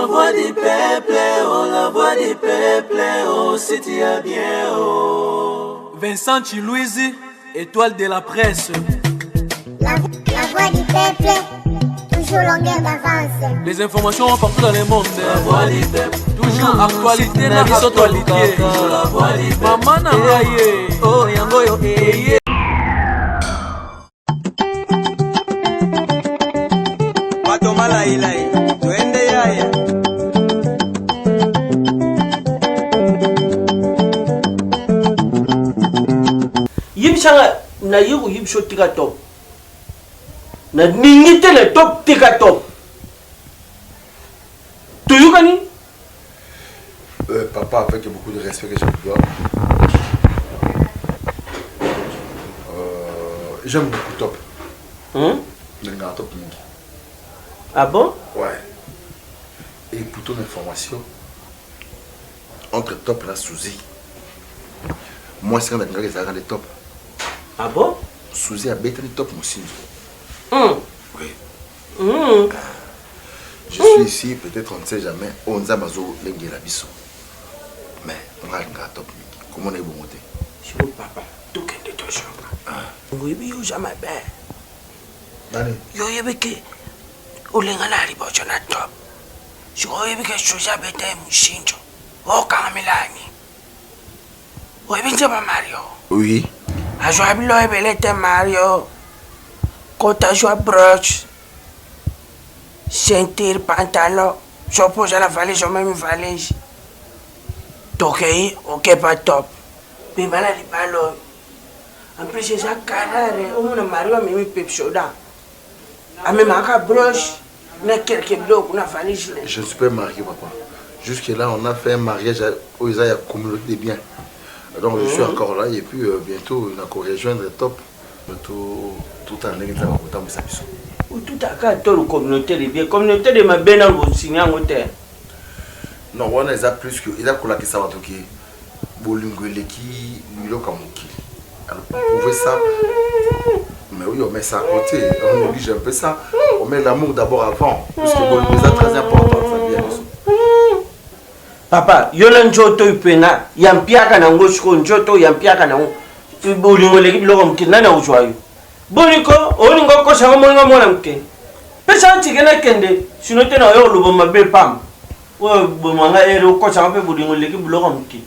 La voix du peuple, oh la voix du peuple, oh si tu as bien, oh. Vincent Chiluizi, étoile de la presse. La, la voix du peuple, toujours longueur d'avance. Les informations partout dans le monde. La voix du peuple, Toujours actualité na actualité. Toujours la voix du peuple. Mama na ngai ye. Oh yango yo eh. Bato malailai, twende yaya. Yebisanga naye koyebisa otika top nalingi te na top tika top toyokani. Papa, avec beaucoup de respect que je vous dois, j'aime beaucoup Top. Hmm? Nalingaka Top mingi. Ah bon? Ouais. Et pour ton information, entre Top na Suzy, moi, c'est quand nalingaka ezalaka nde Top. Ah bon? Suzy abetani Top mosinzo. Oui. Je suis ici, peut-être on ne sait jamais, oyo Nzambe azolengela biso. Mais nga alingaka Top mingi. Komona ye bongo te. Sikoyo papa, tokende tozonga. Oyebi yo oza mabe. Nani? Yo oyebi ke olinga na liboso na Top. Sikoyo oyebi ke Suzy abeta ye mosinzo. Okanga milangi. Oyebi nzembo Mario? Oui. Azwa bilo ebele te Mario. Kota azwa broche, ceinture, pantalon. Soki oza na valise omemi valise. Tokei okepa Top. Bima na libala oyo. En plus eza carrare omona Mario amemi pepsoda. Amemaka broche na quelque biloko na valise na ye. Je ne suis pas marié, papa. Jusque-là, on a fait un mariage oyo eza ya communauté de biens. Donc, je suis encore là et puis bientôt, na ko rejoindre Top. Totala ndenge Nzambe akotambwisa biso. Otutaka to communauté de biens, communauté de mabe na bosinya yango te. Non, wana eza plus que eza kolakisa bato ke bolingo eleki biloko ya mokili. Alors pour prouver ça, mais oui, on met ça à côté, on néglige un peu ça, on met l'amour d'abord avant, puisque bolingo eza très important, ça bien biso. Papa, yo na nzoto oyo pena ya mpiaka na yango sikoyo nzoto oyo ya mpiaka na yango bolingo eleki biloko ya mokili nani akozwa yo boni ko olinga okosa yango moninga mwana moke pesa ntike nakende sino te na oyo oloba mabe pamba oyo boma nga ere okosa yango mpe bolingo eleki biloko ya mokili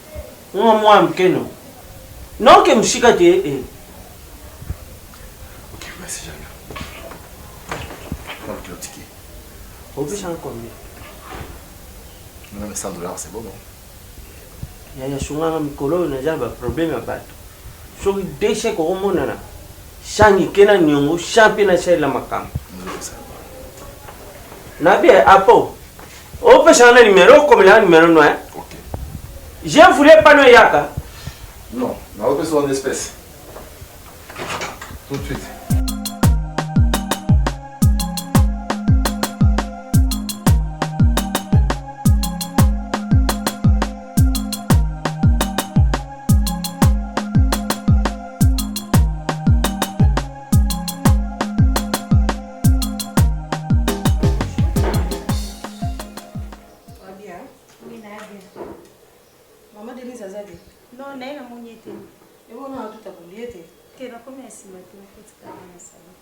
nga mwana moke no noke mosika te eh. Ok, merci Jeanne. Prends le ticket. Opesa nga combien? Non, mais 100 dollars, c'est bon, non? Yaya sunga nga mikolo oyo naza na ba problème ya bato soki dese kokomonana sangi ke na niongo sa mpe nasalela makambo nabi apo opesanga na numero okomela nga numero no eh? Ok. Je voulais pas no eyaka. Non, on va en espèce. Tout de suite. Bien. Oui, na bien. Maman Denise aza te? Non, naye namoni ye te. Ebona atuta kolie te. Te, nakomi ya nsima te, nakotikala na salon.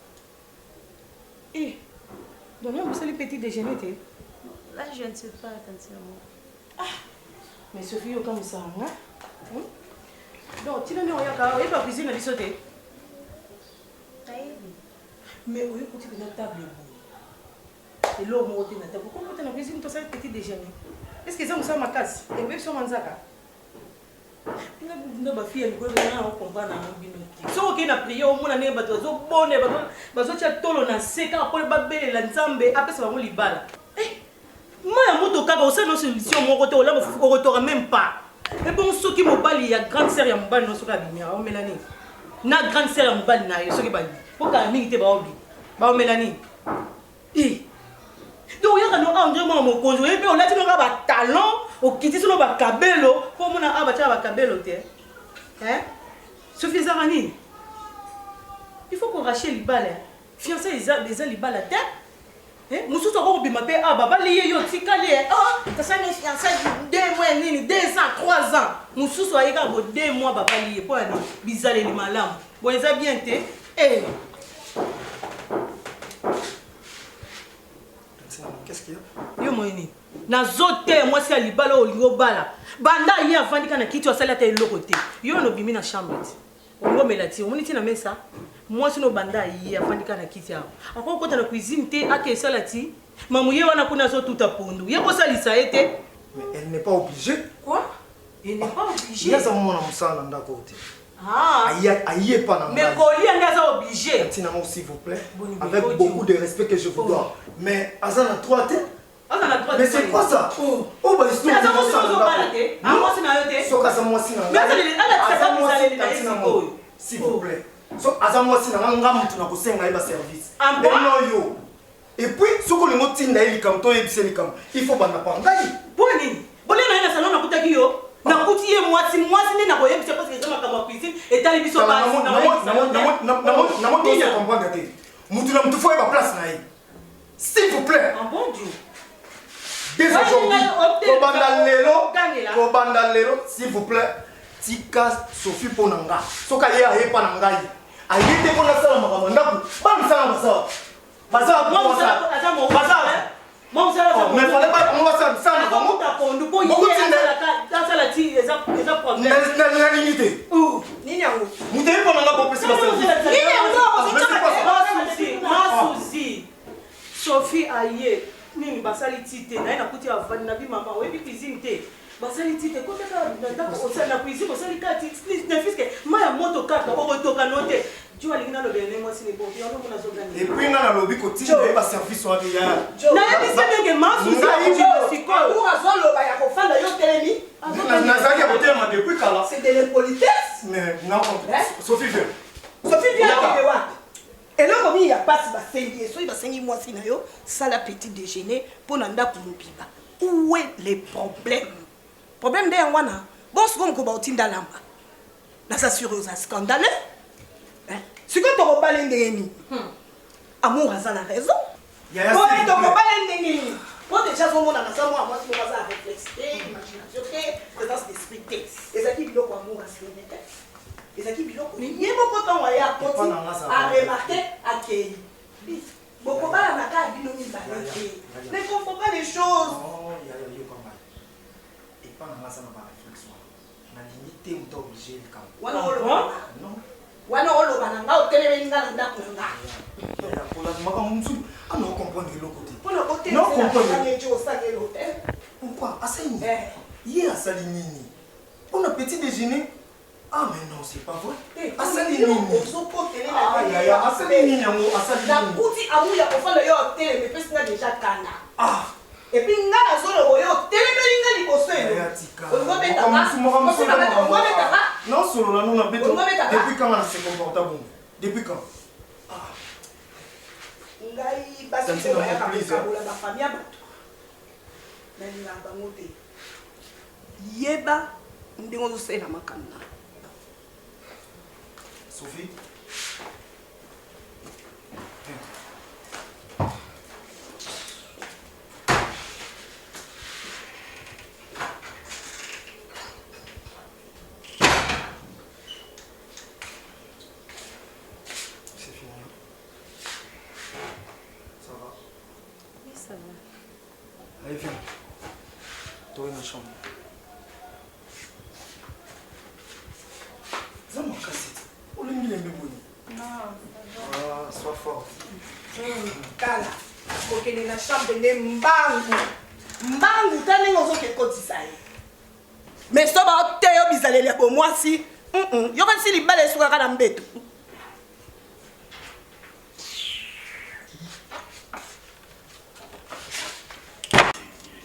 Eh, donc même osali petit déjeuner te? Là, je ne sais pas, tantine moi. Ah, mais Sophie yoka mosanga. Donc tina nde oyaka oyeba cuisine na biso te? Nayebi. Mais oyo okuti mpenza table boye. Eloko moko te na table. Okokota na cuisine tosali petit déjeuner. Est-ce que eza mosala makasi? Eboyebi so manzaka? Bino ba fille ya mikolo bino na comprendre na bino te. Soki okei na prière omona ndenge bato bazobonde bazotia tolo na se kaka mpo babelela Nzambe apesa bango libala. Eh, mai ya moto kaka osali no solution moko te olamba fufu okotoka même pas. Ebongo soki mobali ya grande sœur ya mobali no soki abimi aomela nini? Na grande sœur ya mobali na yo soki babi okala mingi te baobi baomela nini? Eh. Donc oyaka no Andre mwana mokonzi oyebi olati no kaka ba talon okitisi no ba kabelo mpo omona awa batiaka ba kabelo te. Hein? Sophie ezaka nini? Il faut korache libala. Fiancé eza eza libala te. Eh, mosusu akoki kobima mpe ah babali ye yo otikali ye ah tasali fiançailles deux mois nini 2 ans 3 ans mosusu aye kaka bo 2 mois babali ye mpo ya nini bizaleli malamu bo eza bien te eh. Yo moye nini nazoteya mwasi ya libala oyo olingi obala banda ye avandi kaka na kiti asali ata eloko te yo wana obimi na chambre te olingi omela ti omoni ti na mesa mwasi no banda ye afandi kaka na kiti awa akoki kokota na cuisine te ake esala ti mamu ye wana kuna azotuta pondu ye kosalisa ye te. Mais elle n'est pas obligée. Quoi? Elle n'est pas obligée. Ye aza mwana mosala na ndako te. Ah. Aye pa na Mais kolia nde aza obligé. Tina mo s'il vous plaît. Avec beaucoup de respect que je vous dois. Mais aza na droit te. Aza na droit. Mais c'est quoi ça? Oh, oh ba histoire. Mais aza mwasi ozo bala te. Ah mwasi na yo te. Soki aza mwasi na ngai. Mais aza ala bizaleli na ye sikoyo. S'il vous plaît. So aza mwasi na ngai nga mutu na kosenga ye ba service. Et non yo. Et puis soki olingi otinda ye likambo to oyebisa ye likambo, il faut banda pa ngai. Mpo nini? Bolia na ye na salon nakutaki yo. Nakuti ye mwasi mwasi nde nakoyebisa parce que eza makambo ya cuisine etali biso basi. Namoni tozo comprendre te. Mutu na mutu faut ayeba place na ye. S'il vous plaît. Ah bon Dieu. Dès aujourd'hui, kobanda lelo, kobanda lelo, s'il vous plaît, tika Sophie mpo na nga. Soki aye aye mpa na ngai. Aye te mpo nasala makambo ya ndako, bamisala basala. Baza baza mais fallait pas bango basala misala na bango. Nalingi te. Nini yango? Moto aye mpo na nga bopesi baservice. Nini yango? Masuzi. Sophie aye nini basali ti te naye nakuti avandi na bi mama oyebi cuisine te basali ti te kota kaka na ndako osali na cuisine osali kaka ti ne fût-ce que mai ya moto kaka okotoka no te jo alingi nalobela ne mwasi ne bon yango mona azogani Et puis nga nalobi kotinda ye baservice wana ya nayebisi ndenge masuzi akobima sikoyo azoloba ya kofanda yo telemi nazalaki ya kotelema depuis kala. C'est de l'impolitesse. Mais non, Sophie viens. Sophie viens akende wapi? Eloko mingi ya pasi basengi ye, soki basengi mwasi na yo sala petit dejeuner mpo na ndako mobimba. Où est le problème? Problème nde yango wana. Bon sikoyo mokolo baotinda lamba. Naza sur oza scandaleux. Hein? Sikoyo tokobala ye ndenge nini? Amour aza na raison. Boye tokobala ye ndenge nini? Po deja azomonana aza mwana mwasi moko aza na réflexe te, imagination te, présence d'esprit te. Ezalaki biloko amour asengi te. Ezalaki biloko ye moko ntango aye akoti a remarquer akei. Bokobalana kaka bino mibale te. Ne confonds pas les choses. Non, yaya yoka ngai. Epa na nga aza na baréflexe wana. Nalingi te moto oblige likambo. Wana oloba. Non. Wana oloba na nga otelemeli nga na ndako na nga. Yaya kolanda makambo mosusu ana ocomprendre eloko te. Mpona Non, comprendre. otelemeli osalelo te. Pourquoi asali nini? Ye asali nini? Mpona petit déjeuner? Ah mais non, c'est pas vrai. Asali nini? Ozokotele Ah yaya, asali nini yango? Asali nini? Nakuti amour ya kofanda yo oteleme epesi nga deja kanda. Ah. Et puis nga nazoloba yo otelemeli nga liboso elo. Yaya tika. Olingi obeta nga? Olingi obeta nga? Non, solo na nuna beto. Olingi obeta nga? Depuis quand on se comporte bon? Depuis quand? Ngai basi Tantine, oyo bayaka please, kokabola bafamille ya bato nalingaka bango te. Yeba ndenge ozosalela makambo na Sophie. C'est fini. Ça va? Oui, ça va. Allez, viens. Toi, dans la chambre. Za makasi. Olingi lembe boni. Non, Ah, sois forte. Tala kokende na chambre nde mbangu mbangu ta ndenge ozoke kotisa ye mais so baoteya yo bizaleli ya bomwasi yokanisi libala esukaka na mbeto.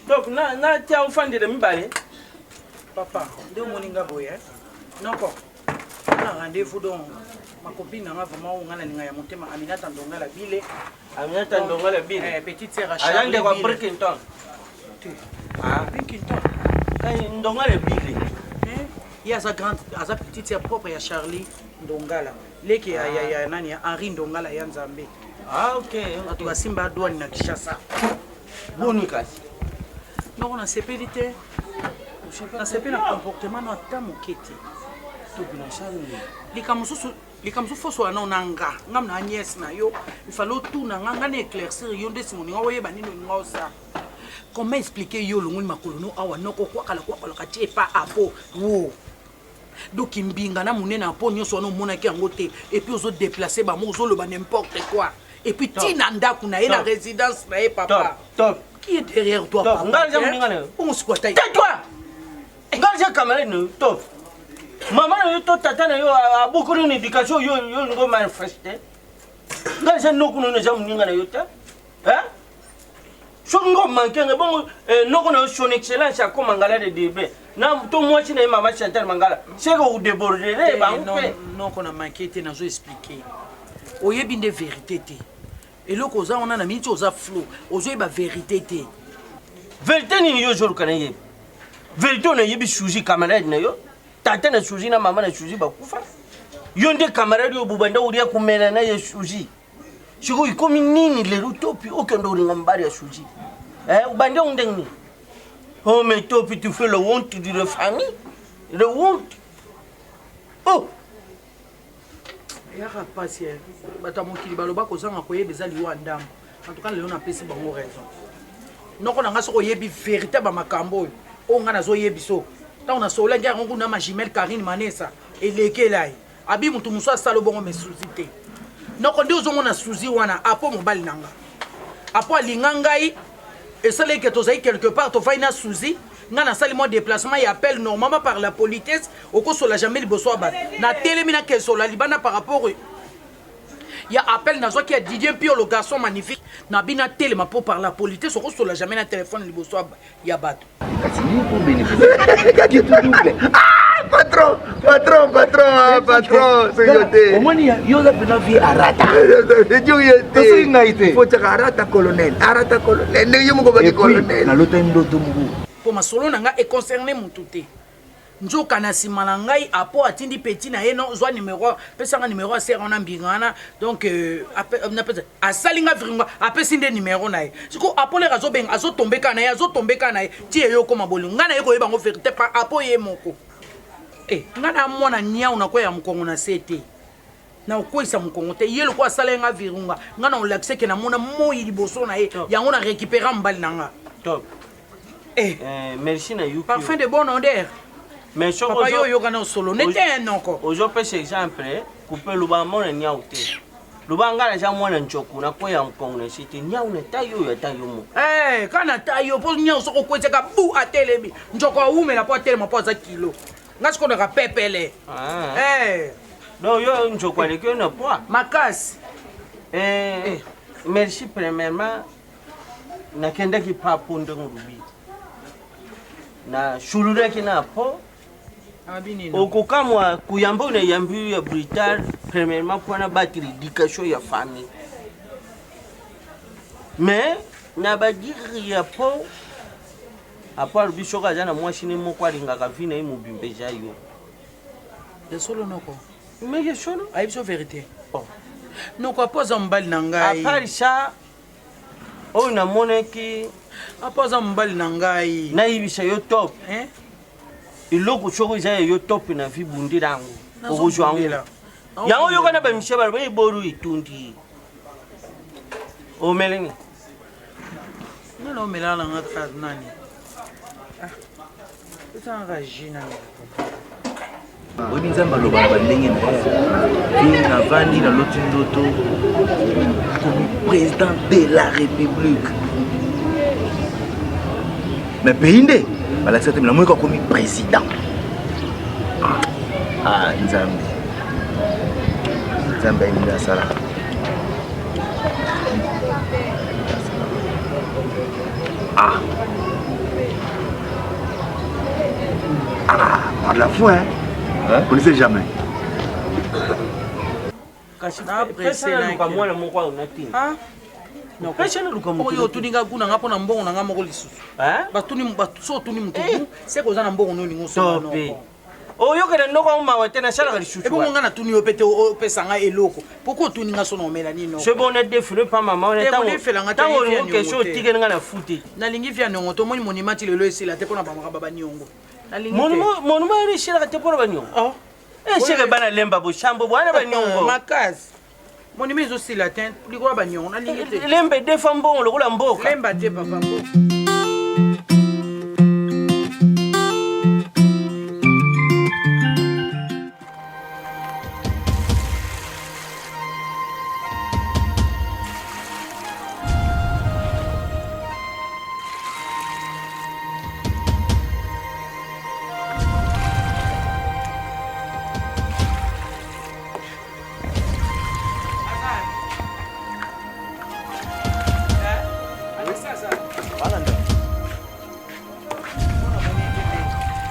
Donc natia ofandele mibale. Papa, nde omoni nga boye noko na rendez-vous. Donc ma copine nanga vraiment oyo nga nalinga ya motema, Aminata Ndongala Bile. Aminata Ndongala Bile. Eh, petite sœur à aza Charlie ndeko ya Bile. Brikinton. Te. Ah. Brikinton. Kai Ndongala Bile. Eh, ye aza grande, aza petite sœur propre ya Charlie Ndongala, leki ya nani, ya Henri Ndongala ya Nzambe. Ah, ok. Bato basimba douane na Kinshasa. Boni kasi. Noko nasepeli te. Nasepeli na comportement no ata moke te. Likambo mosusu likambo mosusu fosola nao na nga nga na nièce na yo il fallait otuna nga nga na éclaircir yo nde sima olinga oyeba nini olinga osala comment expliquer yo olongoli makolo no awa noko kwakala kwakalaka tie epa apo wo donc mbinga na monene ya po nyonso wana omonaki yango te epuis ozo déplace bango ozoloba n'importe quoi epuis ntina ndako na ye na résidence na ye papa top. qui est derrière toi papa ngai naza moninga na yo bongo sikoyo ata tais-toi ngai naza camarade na yo top mama na yo to tata na yo abokoli na éducation yo yo olingo manifeste ngai naza noko na yo naza moninga na yo te soki ngo manke nga bongo eh, noko na yo son excellence akoma ngala de dirbe na to mwasi na ye mama chantal mangala seke odebordele eh, bango mpe noko na manke te nazo explike oyebi nde verité te eloko oza wana na miniti oza flou ozoyeba verité te verité nini yo ozoluka na yebi verité oyo nayebi suzi camarade na yo tata na suzi na mama na suzi bakufa yo nde camarade oyo bobanda kolia komela na ye suzi sikoyo ekomi nini lelo topi okende olinga mobali ya suzi eh, obandi yango ndenge nini oh mais topi tu fais le honte de la famille le honte oh eyaka mpasi eh. bato ya mokili baloba kozanga koyeba eza liwa ndambo en tout cas lelo napesi bango raison noko na ngai soki oyebi verité bamakambo oyo oyo ngai nazoyebiso ntango nasololaki yango kuna ma jumelle karine manesa elekela ye abi moto mosusu asala bongo me suzi te noko nde ozomona suzi wana apo mobali na nga apo alinga ngai esalaki ke tozali quelque part tofai na suzi ngai nasali mwa déplacement ya appel normalement par la politesse okosola jamais liboso ya bato natelemi nakesola libanda par rapport ya appel nazwaki ya didier mpio le garçon magnifique na bino atelema mpo par la politesse okosola jamais na telefone liboso ya bato kasi nini mpo bénéfice ah, patron patron patron ah, patron soki yo te omoni yo oza mpena vie arata yo ye te soki ngai te fo tiaka arata colonel arata colonel ndenge yo moko baki colonel nalotaki ndoto moko mpo masolo na ngai econcerne motu te Nzoka na sima na ngai apo atindi petit na ye no zwa numero pesa nga numero ya sere wana mbinga wana donc euh, euh, asali nga viringa apesi nde numero na ye siko apo lere azobenga azotombe kaka na ye azotombe kaka na ye ti eye okoma bolingo ngai na ye koyeba yango verité pa apo ye moko eh, ngai na mwana niau nakwea mokongo na se te nakokweyisa mokongo te ye lokola asala ye nga virunga ngai na olakisa ke namona moi liboso na ye yango na récupéra mobali na nga top eh. eh, merci na yoki parfum de bonne odeur mais soki papa yo oyoka na solo nete un noko ozopesa exemple coupe loba mona niau te loba ngai naza mwana njoku nakweya mokongo na esi te niau na tai oyo ata yo moko eh, ka na tai yo mpo niau soki okwesaka bu atelemi njoko awumela mpo atelema mpo aza kilo nga sikoyo naka pepele ah. eh. donc yo njoku aleki yo na poids makasi eh, eh. merci premièrement nakendaki pa po ndenge olobi nasululaki na po okokamwa koyamba oyo nayambi ya brutal premièrement mpo nabatela éducation ya famille mais na badire ya po apo alobi soki aza na mwasi ne moko alingaka vi na ye mobimba eza yo ya solo noko mais ya solo ayebi so verité oh. noko apo aza mobali na ngai apart ça oyo namonaki apo aza mobali na ngai nayebisa yo top eh? eloko soko eza ya yo top na vi bundela yango okozwa yango yango oyoka na bamisie baloba eboru etundi omelenge nga na omelaka na nga kaka nani ah, esangaka jus na oyebi nzambe aloba na bandenge na ye mpe navandi naloti ndoto komi président de la république mais pays nde balakisa te namoki akomi président ah nzambe nzambe ayebi nde asalaka ah Ah, par la foi, hein? hein? On ne sait jamais. kasi pesa naluka mwana moko ayo natina pesa naluka oyo otuni nga kuna nga mpo na mbongo na nga moko lisusu so otuni motu eh. seke oza na mbongo noningo osope Oyokela ndoko yango mawa te nasalaka lisusu. Ebongo nga natuni yo mpe te opesa nga eloko. Pourquoi otuni nga so na omela nini? Soki bona defile pa mama wana Te, ntango kodefelanga te, ntango nalingi olingo via kesho niongo te. otikeli nga na fute. Nalingi via niongo te omoni monument ti lelo esila te mpo na bamaka ba niongo. Nalingi te. Monument monument wana esilaka te mpo na baniongo. Eseke bana lemba boshambo bwana baniongo. Makasi. Monument ezosila te likolo ya baniongo nalingi te. Lemba edefa mbongo lokola mboka. Lemba te papa mboka.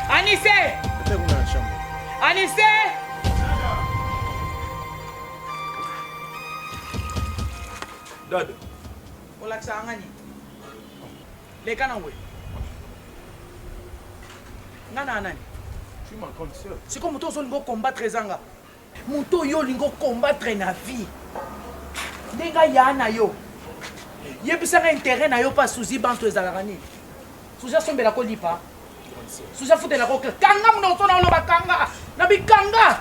Anissé Anissé Dada. Olakisaka nga nini? Leka na ngwe. Nga na nani? Tu es ma grande sœur. Sikoyo moto ozolinga okombattre eza nga. Moto oyo olinga okombattre na vie. Ndenge aya na yo. Yebisa nga intérêt na yo pa Suzy Bantu ezalaka nini? Suzy asombela ko lipa. Suzy afutela ko kanga monoko to na oloba kanga. Na bikanga.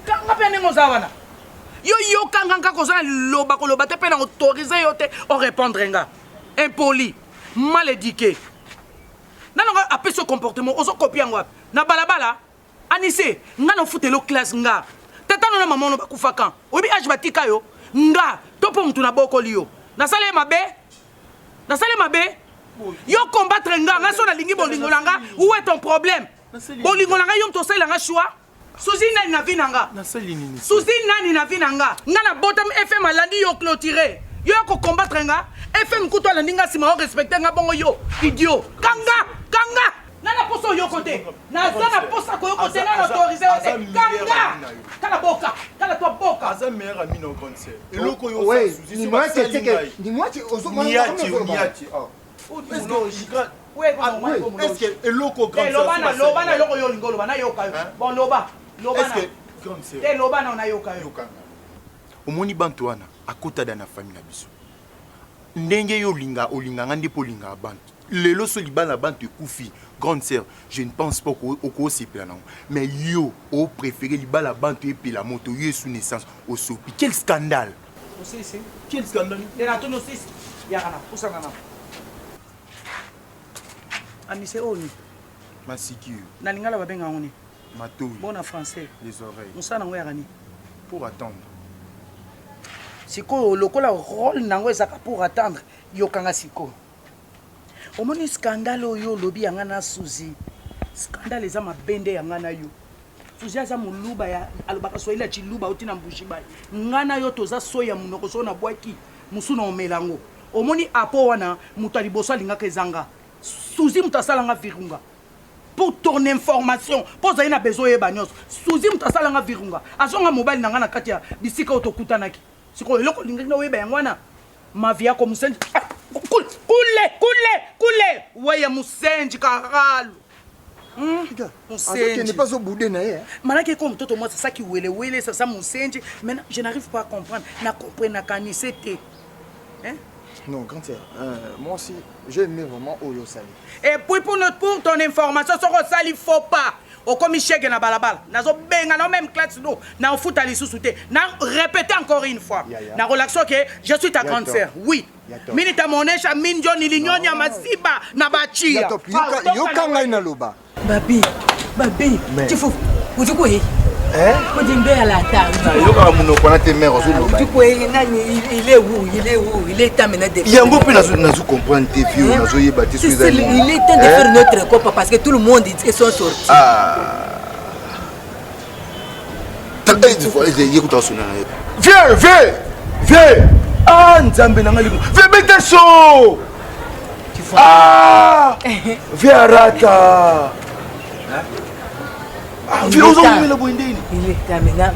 Kanga pe ndenge oza wana. Yo yoka nga kaka oza na liloba koloba te pe na autorise yo te o répondre nga. Impoli, mal éduqué. Nano nga apesi yo comportement ozo copie yango wapi? Na balabala Anise, nga na ofutela yo classe nga. Tata no na maman no bakufa quand? Oyebi age batika yo? Nga to po mutu nabokoli yo. Nasala ye mabe? Nasala ye mabe? Yo combattre nga, nga so nalingi bolingo na nga, où est ton problème? Bolingo na nga yo mutu osalela nga choix? Suzy nani na vie na nga? Suzy nani na vie na nga? Nga na botami FM alandi yo clôturer. Yo ya ko combattre nga? FM kutu alandi nga sima o respecter nga bongo yo idiot. Kanga! Kanga! Nga na posa oyoko te. Naza na posa koyoko te nga na autorise yo te. Kanga! Kala boka. Kala toi boka. Aza meilleur ami na grande sœur. Eloko yo Ouais, osa Suzy ni so moi basali te ngai. ni moi te ozo Niati, niati. Ah. Est-ce que Est-ce que eloko grande Te sœur loba na so loba na basali ngai? eloko yo olingi oloba nayoka yo. Bon loba. Loba Est-ce na. que grande sœur Te loba na nayoka yo. Omoni bantu wana akota da na famille na biso. Ndenge yo olinga olinga nga nde po olingaka bantu. Lelo so libala na bantu ekufi grande sœur je ne pense pas okosepela nango mais yo o préféré libala bantu epela moto yo esu naissance osopi quel scandale. Osisi. Quel scandale? Te na tuni osisi. Yaka na pusana na. Anise oyo nini? Masiki yo. Na lingala babenga yango nini? Matoyi. Bon na français. Les oreilles. Mosala nango yaka nini? Pour attendre. Sikoyo lokola rôle nango ezaka pour attendre, yokanga sikoyo. Omoni scandale oyo olobi ya nga na Suzy. Scandale eza mabe nde ya nga na yo. Suzy aza muluba ya alobaka swahili ya tshiluba auti na Mbujimayi. Nga na yo toza soyi ya munoko soki nabwaki mosusu na omela yango. Omoni apo wana moto ya liboso alingaka eza nga. Suzy moto asala nga virunga. Pour ton information, po ozali na besoin oyeba nyonso. Suzy moto asala nga virunga. Azonga mobali na nga na kati ya bisika oyo tokutanaki. Sikoyo eloko olingaki na oyeba yango wana. Maviako musenji. Ah, kule kule kule kule weye musenji karalu. Hmm? Azokende mpe azobude na ye. Manake comme mtoto moi sasa kiwelewele sasa musenji maintenant je n'arrive pas à comprendre na comprendre na kanise te. Hein? Non, grande sœur, moi aussi, j'ai aimé vraiment oyo osali. Et puis pour, notre, pour ton information, soki osali faux pas, okomi shege na balabala. Nazo benga na même classe no, na ofuta lisusu te. Na répéter encore une fois. Na relaxo que je suis ta Ya grande top. sœur. Oui. Ya top. Mini tamonesha minjo nilinyonya masiba na bachia. Ya top, yoka, yoka ngai naloba. Babi, babi, Mais- tu fous. Udi kuyi. Udi mbe ala ta. yokaka monoko wana te mare ozoloba Udi kuyi nani il est où? Il est où? Il est temps maintenant de yango mpe nazo comprendre te vieux nazoyeba te Si, si, il est temps de faire notre copa parce que tout le monde ils sont sortis. ye kuta osona na ye vieux vieux vieux ah nzambe na nga libo vieux beta so ah vieux arata ah vieux ozomela boye ndeni Il est temps maintenant.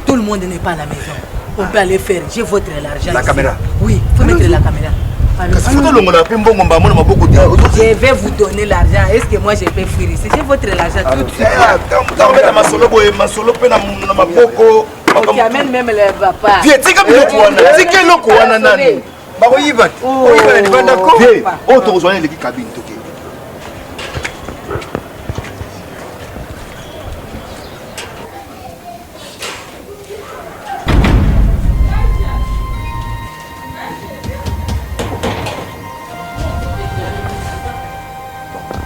Tout le monde n'est pas à la maison. On peut aller faire. J'ai votre l'argent. La ici. caméra. Oui, faut mettre la caméra. Kasi faut tolongola mpe mbongo mbamo na maboko te. Je vais vous donner l'argent. Est-ce que moi je peux fuir ici? J'ai votre l'argent tout de suite. Ntango obeta masolo boye masolo mpe na maboko. Tu amènes même le papa. Vie tika biloko wana, tika eloko wana nani. Bakoyiba te. Oyiba na libanda ko. Vie, oyo tokozwa na eleki cabine toke.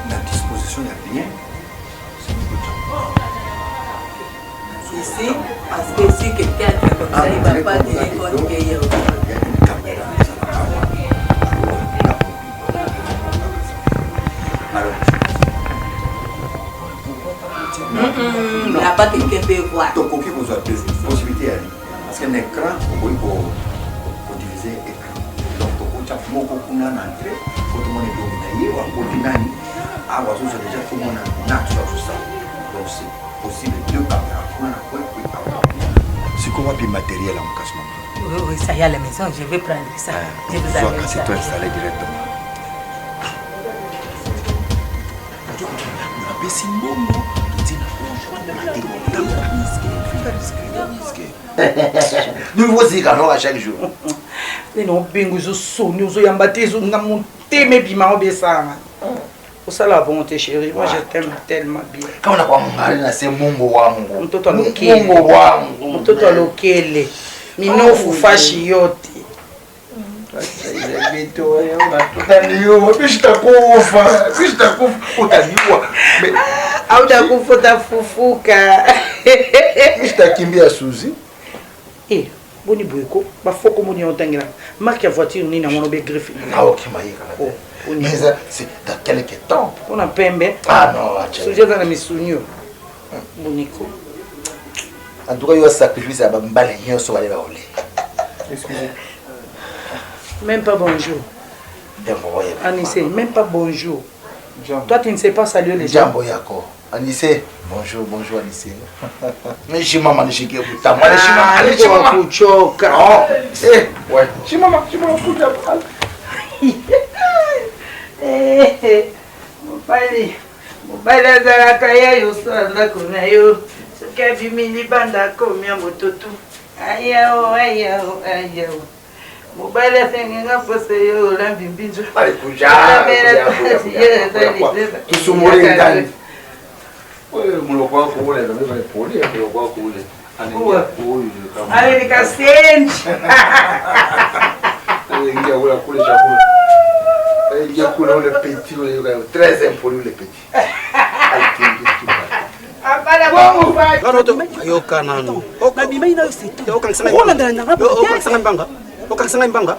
La disposition ya bien, Ici, parce que si quelqu'un fait comme ça, il ne va pas tenir compte qu'il y a une caméra. Alors, Là-bas, quelqu'un peut voir. tokoki kozwa possibilité ya parce que na écran okoki kodivise écran donc tokotya moko kuna na entrée po tomona elongi na ye wakoti nani awa azozwa déjà tomona na toza kosala donc c'est possible deux caméras kuna na coin puis awa sikoyo wapi matériel yango kasi mama. Oui, oui, ça y est à la maison, je vais prendre ça. Je vous amène kasi ça. to installe directement. Napesi mbongo totie na Nouveau zika no à chaque jour. Nde na obenga ezosoni ozoyamba te ezonga motema ebima obesanga osala bongo te chéri. Moi, je t'aime tellement bien. Kama na kwa mungari na se Mungu wangu. Mtoto alokele. Mungu wangu. Mtoto alokele minofu fashi yote. Utaniua, mimi sitakufa, mimi sitakufa, utaniua. Autakufa, utafufuka. Mimi sitakimbia Suzy. Eh, boni boye ko bafoko moni ya otangela marque ya voiture nini yango nobe griffe. Naokima ye kaka. Mais ça, c'est dans quelque temps. Mpona pembe. Ah non, acha. Suzi aza na misuni oyo boniko. En tout cas, yo sacrifice ya bambale nyonso bale baole. Excusez. Même pas bonjour. Jambo oye. Anissé, même pas bonjour. Toi, tu ne sais pas saluer les gens. Jambo yako. Anissé, bonjour, bonjour Anissé. Nishimama nishikie butamu. Nishimama, Ah, nishimama. kuchoka. Oh, eh, ouais. Shimama, shimama kuja. Eh, mobali mobali azalaka ya yo so na ndako na yo soki abimi libanda akomia mototu ayao ayao ayao mobali asengenga mposa yo olambi mbinzo. Kuja, kuja, kuja, kuja. Tusumule ndani. Wewe mloko wako ule ndio mimi pole mloko wako ule. Anaingia huyu kama. Ale nikasenji. Anaingia ule kule chakula. Anaingia kule ule petit ule yule très impoli ule petit. Yoka nanu. Nabimai nayo setu. Okangisa ngai mbanga, okangisa ngai mbanga,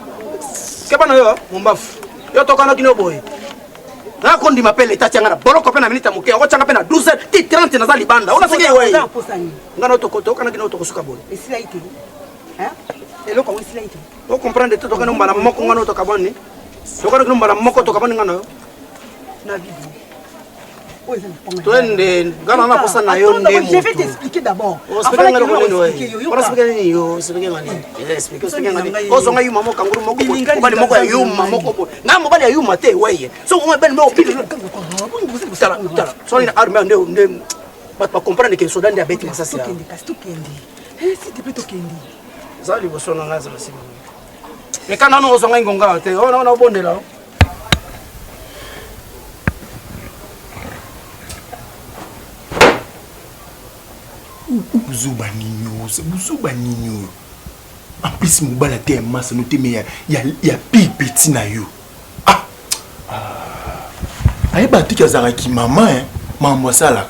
keba na yo mombafu yo tokanaki no boye nakondima mpe leta tianga na boloko mpe na minute ya moke okotianga mpe na 12 ti 30 naza libanda onaseki ewe Oza na posa nini? nga na tokanaki no tokosuka boye. Esilai te. Hein? Eloko yango esilai te. Ocomprendre te tokani mbala moko nga no tokabwani tokanaki no mbala moko tokabwani nga na yo. Na bibi. Oyo eza na mponga. Twende nga na naposa na yo nde. Je vais t'expliquer d'abord. Ozonga yuma moko kanguru moko boye mobali moko ya yuma moko boye nga mobali ya yuma te weye soki mobali moko tala tala soki na arme nde nde bato bacomprendre ke soda nde abeti masasi. Tokende kasi tokende. Eh, s'il te plaît tokende. Eza liboso na nga eza nsima leka nano ozonga ngonga te oyo naona obondela. Buzoba nini oyo? Buzoba nini oyo? En plus mobali ate ya masa no te me ya, ya, ya pire petit na yo. Ah! Ah. Ayeba atiki azalaka kimama hein, makambo asalaka.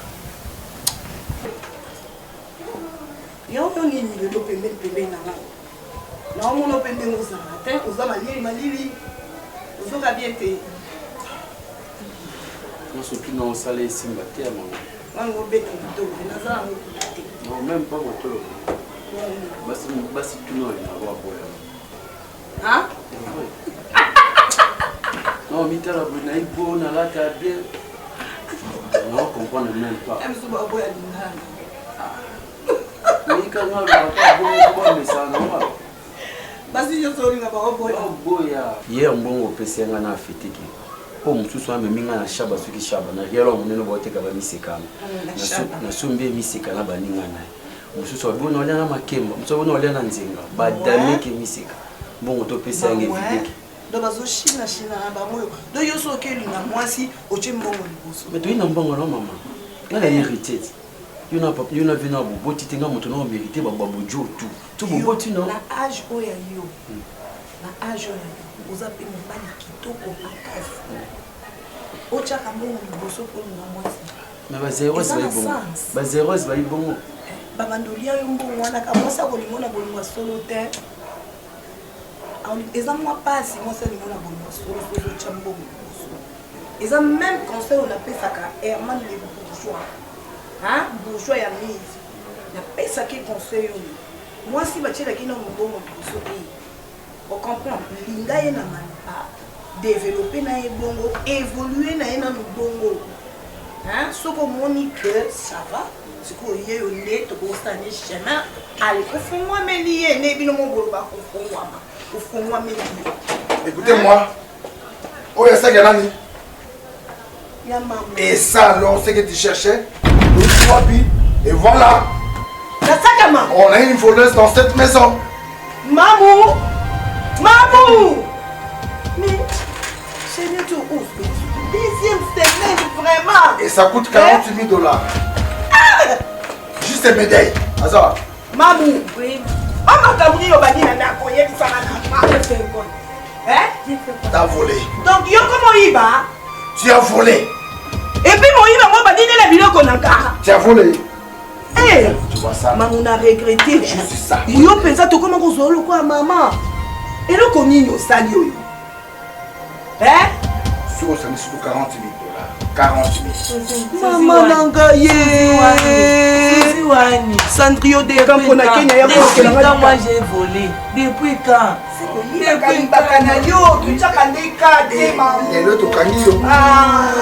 Yango nini lelo pembeni pembeni na nga naomona mpe ndenge ozala te oza malili malili ozoka bien te. Nyonso tuna osala esimba te ya mama. Wana obeta matolo naza yango kuna te. Non, même pas matolo. Basi basi tuna olingaka baboya. Hein? Non, mitala boye nayi po nalata bien. Non, comprendre même pas. Biso baboya lingala. Mikanga lobaka bongo bamesana nga. Basi nyonso olinga baoboya. Boya. Hier mbongo opesi nga na afetiki. Oyo mosusu amemi nga na shaba soki shaba na rielo monene baoteka bamiseka wana. Nasombi ye miseka na baninga na ye. Mosusu abona olia na makemba, mosusu abona olia na nzenga. Badameke miseka. Mbongo topesa yango evideke. Donc bazoshina shina na bango oyo. Donc yo soki olinga mwasi otie mbongo liboso. Mais toyina mbongo na mama. Nga na héritier. Yo na papa, yo na vie na boboti te nga moto na mérité ba bojo tout. To boboti no. Na âge oyo ya yo. Na âge oyo ya yo oza pe mobali kitoko makasi. Otiaka mbongo liboso mpo olinga mwasi. Mais ba zeros bayi bongo. Ba zeros bayi bongo. Babanda olia yo mbongo wana ka mwasi akolinga na bolingo ya solo te. Eza mwa pasi mwasi alinga na bolingo ya solo soki otya mbongo liboso. Eza même conseil oyo napesaka Herman le bourgeois. Hein? Bourgeois ya mise. Napesaki conseil oyo. Mwasi batielaki na mbongo liboso te. O comprendre? Linga ye na maloba, developper na ye bongo, evoluer na ye nanu bongo. Hein? Soki omoni que ça va, sikoyo ye yo nde tokosala ne chemin, ale ofungwameli ye nde bino moko boloba kofungwama, ofungwameli ye. Écoutez-moi. Oyo esaki ya nani? Ya mama. Et ça alors, ce que tu cherchais, wapi? Et voilà. Nasaka mama. On a une voleuse dans cette maison. Mamu! Mamu! Mais, chérie, tu ouvres. Deuxième semaine, vraiment. Et ça coûte 48 000 dollars. Ah! Juste une médaille. Azar. Mamu. Oui. Maman nini obandi na ndako oyebisaka na Hein? T'as volé. Donc yo comme oyiba? Tu as volé. Et puis moyiba ngo obandi nde na biloko na nga. Tu as volé. Hey, eh! tu vois ça? Mamu na regretté. Juste ça. Yo mpenza tokoma kozwa lokola mama. Eloko nini osali oyo? Hein? Soki osangisi 40 000 dollars. 40 000. Mama na ngai ye. Sandrio de Campo na Kenya ya kolokela ngai. Moi j'ai volé. Depuis quand? Yibaka na yo, totyaka nde ka te mama. Lelo tokangi yo. Ah,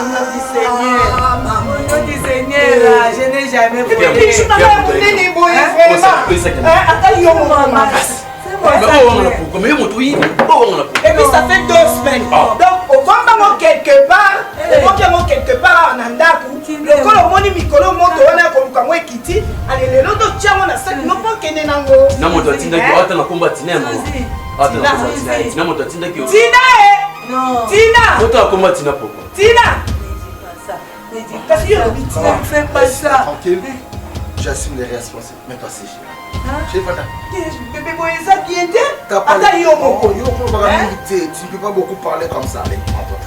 Seigneur. Au nom du Seigneur, je n'ai jamais volé. Bichu na ngai monene boye vraiment. Ata yo moko makasi. Et puis ça fait deux semaines. Donc obomba ngo quelque part, obombi yango quelque part awa na ndako. Lokola omoni mikolo moto wana ya koluka ngo ekiti, ale lelo totia yango na saki no mpo okende nango. Na moto atindaki yo ata na kombo atina ya mama. Ata na kombo atina ye. Na moto atindaki yo. Tina e! Tina! Ota na kombo atina pourquoi? Tina! Kasi yo olobi tina. Fais pas ça. Tranquille. J'assume les responsabilités. Mets-toi si. J'ai pas Bébé boye eza bien te. Ata yo moko. Yo kolobaka mingi te. Tu ne peux pas beaucoup parler comme ça. Allez, prends-toi.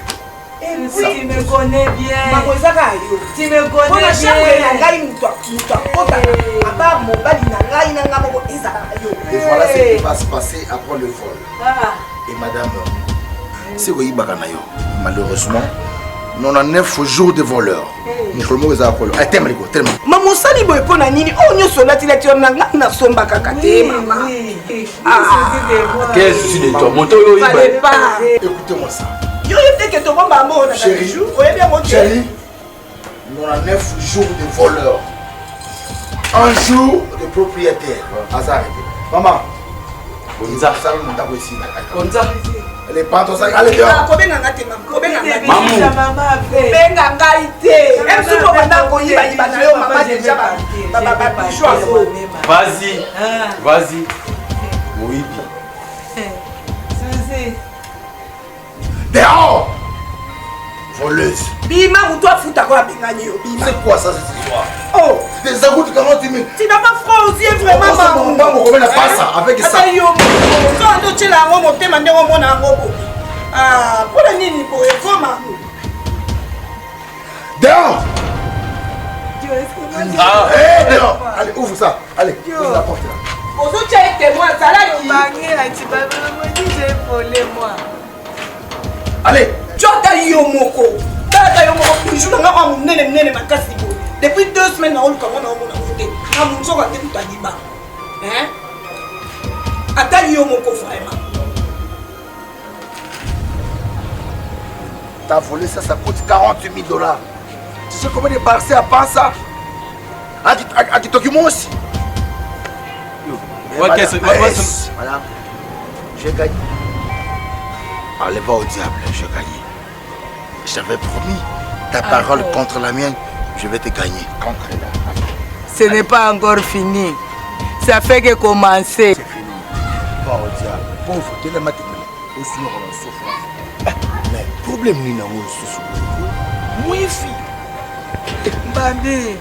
Tu me connais bien. Maman eza kaka yo. Tu me connais bien. Chambre na ngai moto moto akota à part mobali na ngai na ngai moko ezalaka yo. Et voilà ce qui va se passer après le vol. Ah. Et madame, c'est koyibaka na yo. Malheureusement, 99 jours de voleur. Mokolo moko ezalaka kolo. Ah, telema liko, telema. Mama osali boye mpo na nini? Oyo nyonso olatilati wana ngai nasomba kaka te mama. Ah. Quel souci de toi? Moto oyo oyiba. Écoutez-moi ça. Yo oyebi te ke tobomba yango na Chérie, oyebi yango te. Chérie, 99 jours de voleur. Un jour de propriétaire. Aza arrêté. Maman. Bonza. Sala ndako esila. Bonza. Les pantons, allez dehors. Kobenga nga te mama. Kobenga nga te. Mamu. Kobenga ngai te. Même soki obanda koyiba yiba na yo mama déjà ba ba ba bijou yango. Vas-y. Vas-y. Moyibi. Suzy. Dehors. Voleuse. Bima mutu afuta ko abengani yo bima. C'est quoi ça cette histoire? Oh. Des ça coûte 40 000. Tu n'as pas froid aux yeux vraiment maman. Mbango combien la passe avec ça. Ata yo so ando tiela yango motema ndenge omona yango bo. Ah, mpona nini boye koma. Dehors. Ah, hey, dehors. Allez, ouvre ça. Allez, ouvre la porte là. Ozotia ye témoin azalaki. J'ai volé moi. Allez. Tu ata yo moko. Tata yo moko bijou na nga kwa munene munene makasi boye. Depuis deux semaines na oluka ngo na omona ngo te. Na munzoka te kutu ayiba. Hein? Ata yo moko vraiment. T'as volé ça, ça coûte 48 000 dollars. Tu sais combien de Barça à part ça À Kitoki aussi. Madame, madame, J'ai gagné. Allez, va au diable, j'ai gagné. Je t'avais promis, ta parole contre la mienne, je vais te gagner. Contre la. Ce n'est pas encore fini. Ça fait que commencer. C'est fini. Va au diable. Pauvre, telema te osunaka na souffrance. Mais problème nini yango lisusu mwifi Bambi,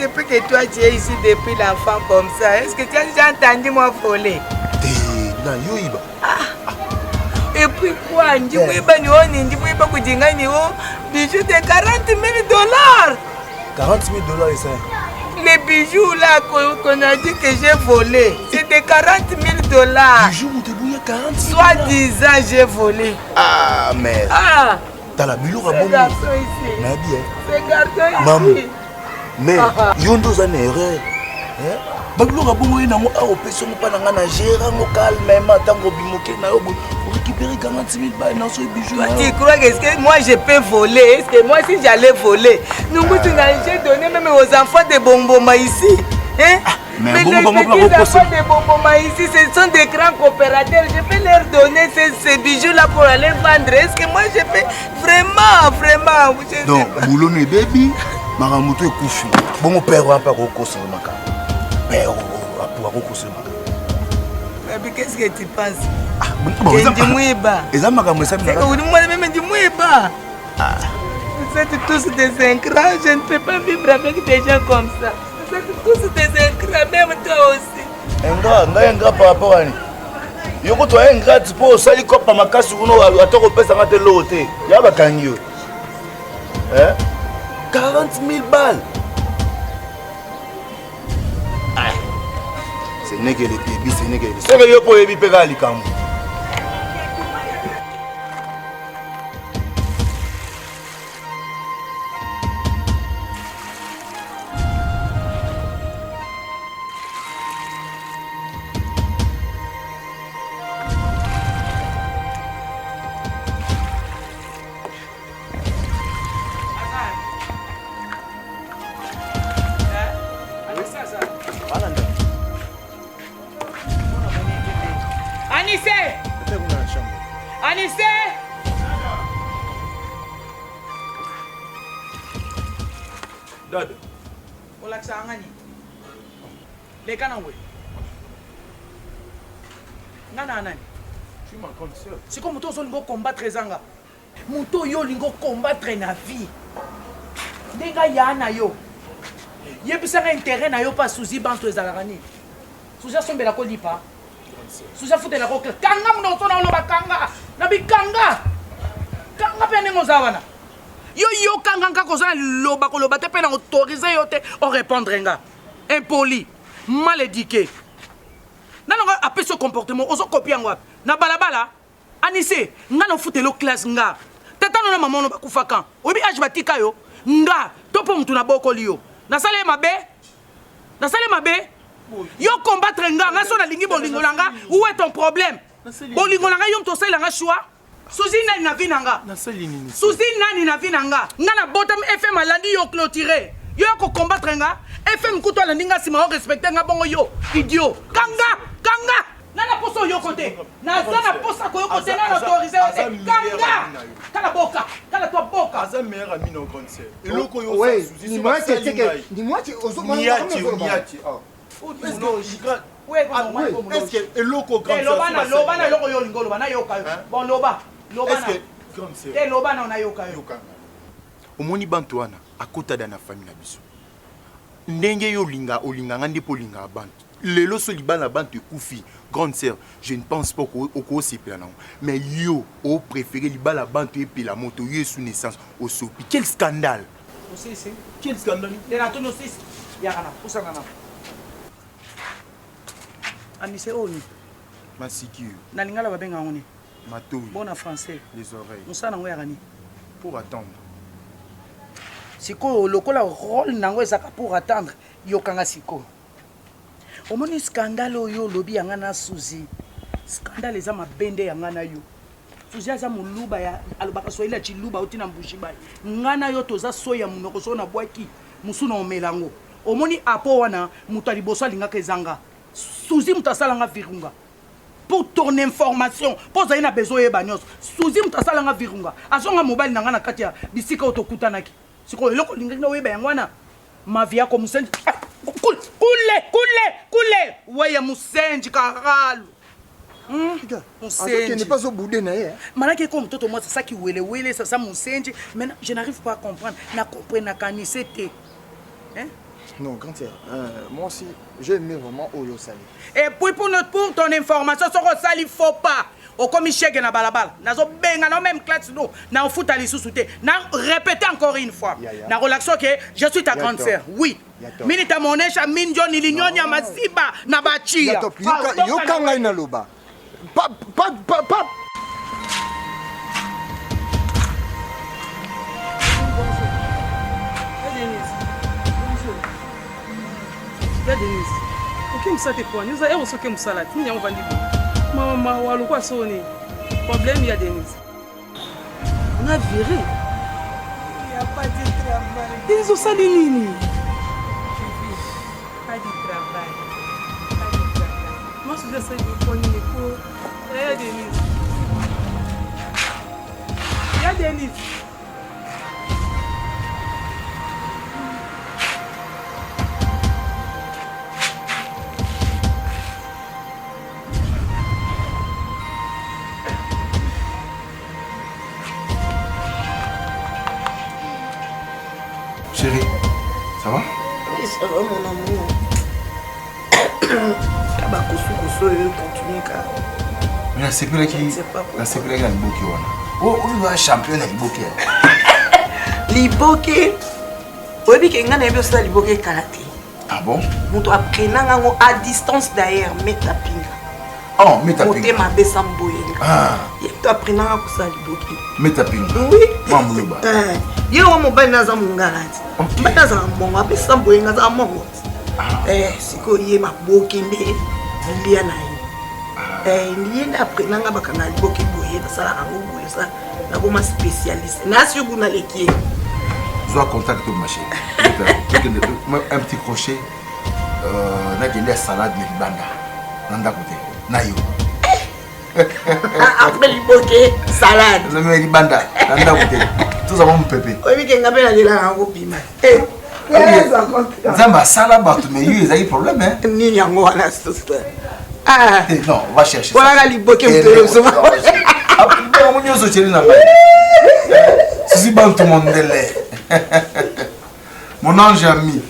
depuis que toi tu es ici depuis l'enfant comme ça, est-ce que tu as déjà entendu moi voler Te, na yo iba. Ah. Et puis quoi, ndi mwiba ni oni, ndi mwiba kujinga ni o, bijou de 40 000 dollars. 40 000 dollars et ça. Les bijoux là qu'on a dit que j'ai volé, c'est de 40 000 dollars. Bijoux, 40 000 Soit disant j'ai volé. Ah, mais. Ah. Tala biloko ya bongo. Nayebi eh. Mamu. Mais yo nde oza na erreur. Eh? Ba biloko ya bongo ye nango awa opesi yango mpa na ngai na gere yango calmement ntango obima oke na yo boye orécupéré 40 000 balle na soki bijou Toi, tu crois que, est-ce que moi je peux voler Est-ce que moi si j'allais voler Nous, ah. j'ai donné même aux enfants de Bongboma ici. Hein? Ah. Mais, mais les petits enfants de Boboma ici, ce sont des grands coopérateurs. Je peux leur donner ces, ces bijoux-là pour aller vendre. Est-ce que moi je peux vraiment, vraiment je Donc, boulot ne baby, makambo to ekufi. Bongo père wana mpe akokosela makambo. Père akokosela makambo. Baby, qu'est-ce que tu penses ah, bon, Ndimwiba. Eza makambo esali na. Meme Ndimwiba. Ah. Vous êtes tous des ingrats. Je ne peux pas vivre avec des gens comme ça. Vous êtes tous des ingrats, même toi aussi. Ingrat, ngai ingrat par rapport à nini? Yo kutu aye ingrat mpo osali kopa makasi kuna ata kopesa nga te eloko te. Ya bakangi yo. Eh? 40 000 balles. Ah. Ce n'est que le début, ce n'est que le début. Seke yo mpo oyebi mpe kaka likambo. Anissé Anissé Dada. olakisaka nga nini leka na we nga na nani sikoyo moto ozolinga okombattre ezanga moto oyo olinga okombattre na vie ndenge aya na yo yebisanga intérêt na yo mpa suzi bantu ezalaka nini suzi asombela kolipa suzi afutela ko kanga monoko na oloba kanga na bikanga kanga mpe ndenge oza wana yo yokanga kaka oza na liloba koloba te mpe na autorise yo te orépondre nga impoli mal éduqué nano nga apesi yo comportement ozokopia yango wapi na balabala anise nga na ofutela yo classe nga tata no na mama no bakufa kan oyebi age batika yo nga to mpo motu nabokoli yo nasala ye mabe nasali mabe yo combattre nga nga so nalingi bolingo na nga où est ton problème bolingo na nga yo moto osalela nga choix suzi nani na vie na nga suzi nani na vie na nga nga nabotami fm alandi yo clôture yo ya kocombattre nga fm kutu alandi nga nsima orespecte nga bongo yo idiot kanga kanga nga na posa oyoko te naza na posa koyoko te na autorise yo te kanga kala boka kala toi boka aza meilleur ami na grande sœur eloko yo eloko loba na eloko yo olingi oloba nayoka yo bon loba loba te loba na nayoka yo omoni bantu wana akota da na famille na biso ndenge yo olinga olinga nga nde mpo olingaka bantu lelo so libala bantu ekufi grande sœur je ne pense pas okosepela nango mais yo opréféré libala bantu epela moto yo esu naissance osopi quel scandale osisi quel scandale te natuni osisi yaka na pusana na anise oyo nini masiki yo na lingala babenga yango nini matoi bon na français les oreilles mosala nango yaka nini pour attendre sikoyo lokola role nango ezalaka pour attendre yokanga sikoyo omoni scandale oyo olobi yanga na suzi scandale eza mabe nde yanga na yo suzi aza moluba ya alobaka swahili ya chiluba auti na mbujibai nga na yo toza soi ya monoko soko nabwaki mosu na omela yango omoni apo wana moto ya liboso alingaka ezanga suzi moto asalanga virunga. Pour ton information, mpo ozali na besoin oyeba nyonso. Suzy moto asala nga virunga, azonga mobali na nga na kati ya bisika oyo tokutanaki. Sikoyo eloko olingaki na oyeba yango wana. Maviako musenji. Ah, kule, kule, kule, kule. Weye musenji karalu. Hmm? Azokende mpe azobude na ye. Malaki eko mtoto mwasi saki welewele sasa musenji. Maintenant, je n'arrive pas à comprendre. Na comprendre na kanise te. Hein? Non, grande sœur, euh, moi aussi, j'ai aimé vraiment Oyo Sali. Et puis pour, notre, pour ton information, soko sali faux pas. okomi shege na balabala nazobenga na même classe no na ofuta lisusu te na répéter encore une fois na relaxo ke je suis ta grande sœur oui mimi nitamuonesha mi njo nilinyonya maziba na bachia yoka ngai naloba pa, pa, pa, pa. Ya Denise, oke mosala te poani oza ero soki mosala te nini yango ovandi boye mawa mawa lokwa soni problème ya Denise on a viré ya pas de travail Denise osali nini pas de travail pas de travail moi suzi asali po nini po ya Denise ya Denise Chérie, ça va Oui, ça va mon amour. bakosukosu oyo continue kaka Mais nasepelaki nasepelaki na liboke wana. Oyo oza champion na liboke. Liboke oyebi ke ngai nayebi osala liboke ekala te. Ah bon? Moto aprenanga yango à distance d'ailleurs meta pinga. Oh, meta pinga. Motema abesa mboyenga. Ah. Ye moto aprenanga kosala liboke. Meta pinga. Oui. Mwa muluba. Eh, ye wa mobali naza mongala ti. Mobali azala mongo apesa mboyenga azala mongo ti. Ah. Eh, sikoyo ye maboke nde lia na ye. Ah. Eh, ye nde aprenanga bakanga liboke boye basalaka yango boye sa nakoma spécialiste nasi yo kuna leki ye. Zwa contact to ma chérie. Un petit crochet. Euh, nakende ya salade na libanda na ndako te na yo après liboke salade na libanda na ndako te tozala mopepe oyebi ke nga mpe nalelaka yango bima nzambe asala bato mais yo ezali problème nini yango wana susu ah. eh, non va chercher walaka liboke motoyango nyonso chéri na ngai susi bantu mondele mon ange ami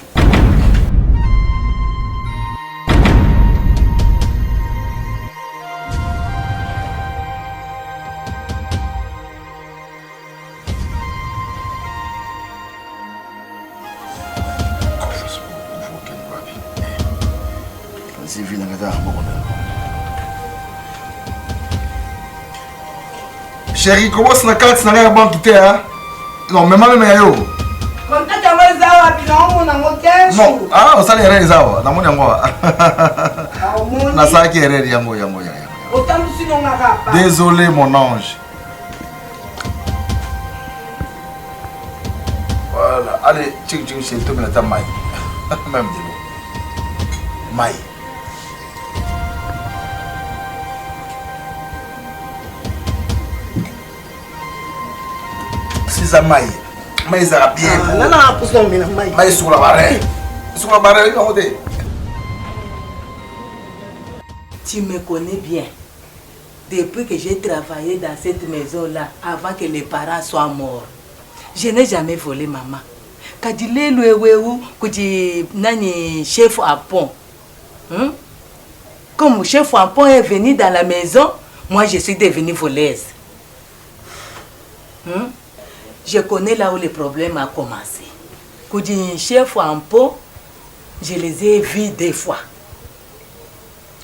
Chérie, comment na carte na ngai ya banque te hein? Non, mema meme ya yo. Contact yango eza wapi? Naomona yango te. Non, ah osali erreur eza awa, namoni yango awa. Nasalaki erreur yango yango yango. Otambusi nongaka. Désolé mon ange. Voilà, allez, tching tching, c'est tout, mais maï. Même de l'eau. Maï. Sisa mai. Mai ezalaka bien. Ah, nana na posa omela mai. Mai esukola ba rein. Esukola ba rein yango te. Tu me connais bien. Depuis que j'ai travaillé dans cette maison-là, avant que les parents soient morts, je n'ai jamais volé maman. Kadi lelu ewewu kuti nani chef apon. Hmm? Comme chef apon est venu dans la maison, moi je suis devenue voleuse. Hmm? Je connais là où le problème a commencé. Kuti chef ampo, je les ai vus deux fois.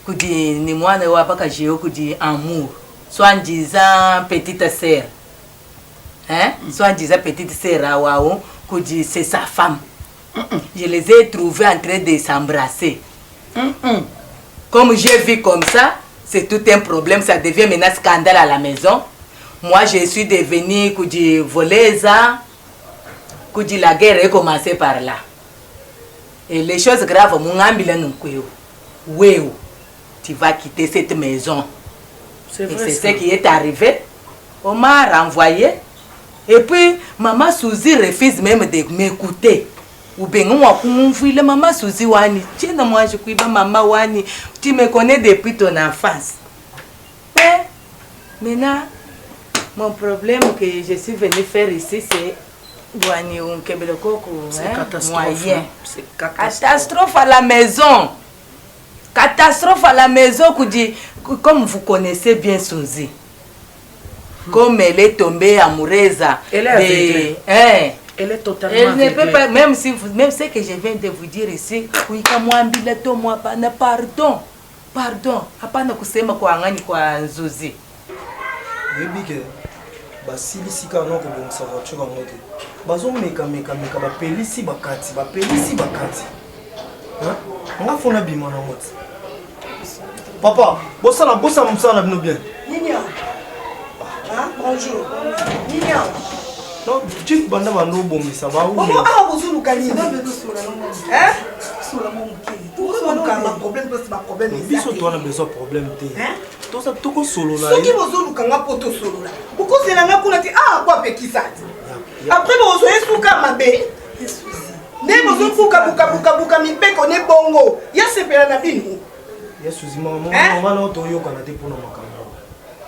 Kudi ni mwana wa bakaji kudi amour. Soit en disant petite sœur. Hein? Soit en disant petite sœur awaou, kudi c'est sa femme. Je les ai trouvés en train de s'embrasser. Comme j'ai vu comme ça, c'est tout un problème, ça devient maintenant scandale à la maison. Moi, je suis devenue kudi voleuse. Kudi la guerre est commencée par là. Et les choses graves, mungambila nunkweo. Wewe, tu vas quitter cette maison. Et c'est ce qui est arrivé. On m'a renvoyé. Et puis, maman Suzy refuse même de m'écouter. Ubenga wakumumvuile mama Suzy wani. Tiens, moi je kuiba mama wani. Tu me connais depuis ton enfance. Mais maintenant, mon problème que je suis venu faire ici, c'est Wani Unkebelekoko, C'est hein, catastrophe, moyen. hein. C'est catastrophe. Catastrophe à la maison. Catastrophe à la maison, Koudi. Comme vous connaissez bien Suzy. Comme elle est tombée amoureuse. Elle est aveuglée. Hein. Elle est totalement Elle ne peut aveuglée. pas, même si vous, même ce que je viens de vous dire ici, kuikamwambila to mwapana, pardon, pardon, hapana kusema kwa ngani kwa Nzuzi. Oyebi ke basilisi kaka na kobongisa voiture yango te, bazomekameka bapelisi bakati, bapelisi bakati. Hein? Nga fo nabima nango te. Papa, bosala bosala mosala na bino bien. Nini awa? Hein? Bonjour. Nini awa? Non, chief, banda banda obongisa. Bongo awa bozoluka nini? Hein? Tozoluka baproblème place baproblème eza Biso te. towana besoin problème te. Hein? Toza tokosolola. Soki bozoluka nga mpo tosolola, bokozela nga kuna te. Ah, po apekisa te. Après bozwa esuka mabe nde bozobukabukabukabuka mibeko ne bongo ya sepela na bino. Yesuzi, mama. Hein? Mama na toyokana te mpona makambo.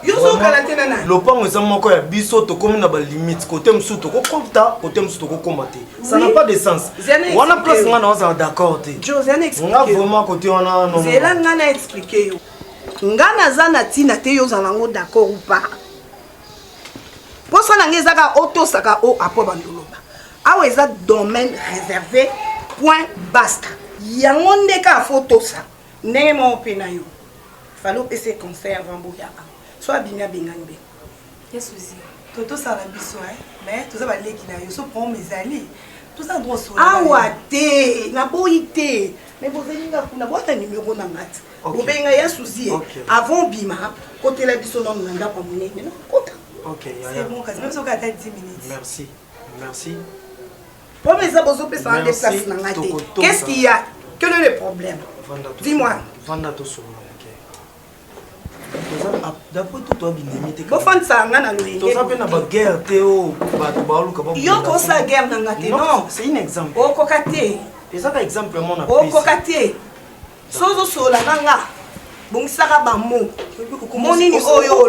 Yo ozokana te na nani? Lopango eza moko ya biso, tokomi na balimite. Kote mosusu tokokota, kote mosusu tokokoma te. Ça n'a pas de sens. Zana Wana explique place yo. nga na ozala d'accord te. Jo, zana explique Nga yo. vraiment kote wana, non, non. Zela nga na explique yo. Nga naza na ntina te yo ozala yango d'accord ou pas. Mposa na nga eza kaka otosaka o apo bandoloba awa eza domaine réservé, point basta. Yango nde kaka fo tosa ndenge moko mpe na yo. Fallait opesa conseil avant boyaka. So abimi, abengani be. Yesuzi, to tosala biso, hein, mais toza baleki na yo. So problème ezali, toza na droit osolola. Awa te, naboyi te, mais bozali nga kuna, bwata numero na nga te. Bobenga ya suzi ye. Avant bima, kotela biso nano na ndako ya monene na kota. Ok. C'est Yaya. bon, kasi même soki ata 10 minutes. Merci, merci. Problème eza bozopesa nga nde Merci, place na nga te. tokotosa. Qu'est-ce qu'il y a? Quel est le problème? Vanda tosolola. Dis-moi. Vanda tosolola moke. Toza d'après tout toa binemi te. Bofandisaka nga na loyenge. Toza mpe na baguerre te oyo bato baoluka. Yo kosala guerre na nga te, non. C'est un exemple. Okoka te. Ezaka exemple mona. Okoka te. So ozosolola na nga, bongisaka bamo mo nini oyo.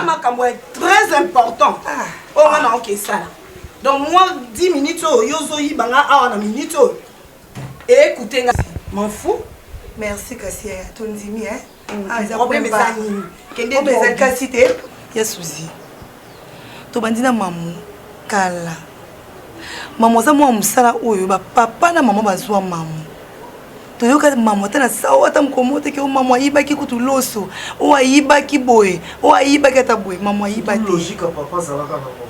Makambo ya très important oyo nga na oke esala. Donc moi 10 minutes oyo yo ozoyiba nga awa na minute oyo, écoute nga, m'en fous. Merci kasi yaya, tondimi, hein. Ah, eza Problème point eza barre. nini? Kende Problème eza droit. kasi te ya suzi. Tobandi na mamu kala. Mamu aza mwa mosala oyo bapapa na mama bazwa mamu. Toyoka mamu ata na sawa ata mokomo teke oyo mamu ayibaki kutu loso, oyo ayibaki boye, oyo ayibaki ata boye. Mamu ayiba te. Logique ya papa azalaka nango.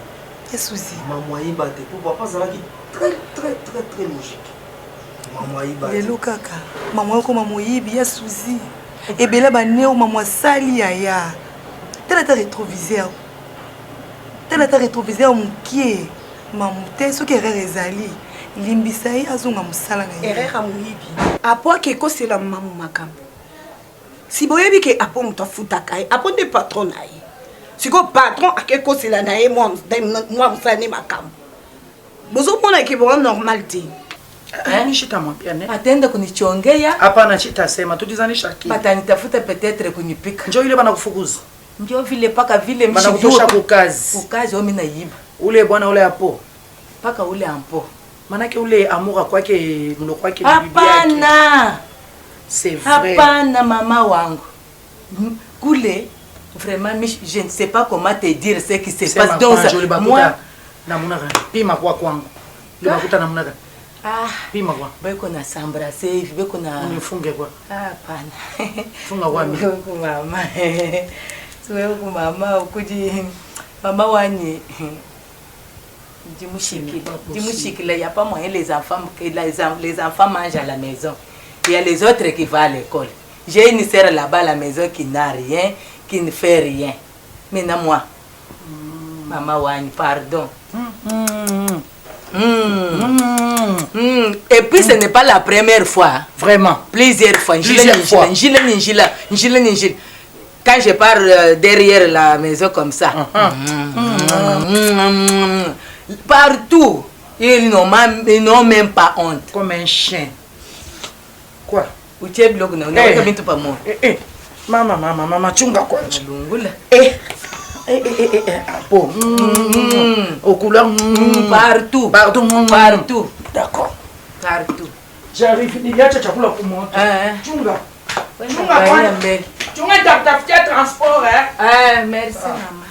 Ya suzi. Mamu ayiba te po papa azalaki très très très très logique. Mamu ayiba te. Lelo kaka mamu ayokoma moyibi. Ya suzi, ebele baneo mamu asali yaya. Tala ata rétroviseur, tala ata rétroviseur mokie. Mamu te, soki erreur ezali, limbisa ye, azonga mosala na ye. Erreur ya moyibi apo ake ekosela mamu makambo. Si boyebi ke apo moto afutaka ye, apo nde patron na ye. Sikoyo patron ake ekosela na ye mwa mosala nde makambo. Bozomona ke bonga normal te. Nishitamwambia ne. Ataenda kunichongea. Hapana, chitasema tutizanisha akili. Batanitafuta peut-être kunipika. Njo ile banakufukuza. Njo vile paka vile Banakutosha kukazi. Kukazi omi naiba. Ule bwana ule apo. Paka ule ampo. Manake ule amour kwake mloko wake ni bibi yake. Hapana. C'est vrai. Hapana mama wangu. Kule vraiment je ne sais pas comment te dire ce qui se Sema passe. Donc kwanza ule bakuta moi namna gani? Pima kwa kwangu. Ule bakuta namna gani? Ah, Pima kwa. beko na s'embrasser hivi beko na Unifunge kwa. Hapana. Funga kwa mimi. Huku mama. Siwe huku mama ukuji mama wani. Dimushikile. Dimushikile, il n'y a pas moyen les enfants que les enfants mangent à la maison. Il y a les autres qui vont à l'école. J'ai une sœur là-bas à la maison qui n'a rien, qui ne fait rien. Maintenant moi, maman wani, pardon. Et puis ce n'est pas la première fois. Vraiment. Plusieurs fois. Njila, Plusieurs njila, fois. njila, njila, njila, njila. Quand je pars derrière la maison comme ça. Partout. Ils n'ont même, ils n'ont même pas honte. Comme un chien. Quoi? Utie biloko na Eh. unaweka bintu pamoja. Eh, eh. Mama, mama, mama, chunga kwanza. Lungula. Eh. Eh, eh, eh, eh, eh. Hapo. Mm. Au couleur. Mm. Partout. Partout. Mm. Partout. D'accord. Partout. J'arrive, niliacha chakula kumoto. Eh. Chunga. Chunga Angalia kwanza. mbele. Chunga nitakutafutia transport eh. Eh, merci mama.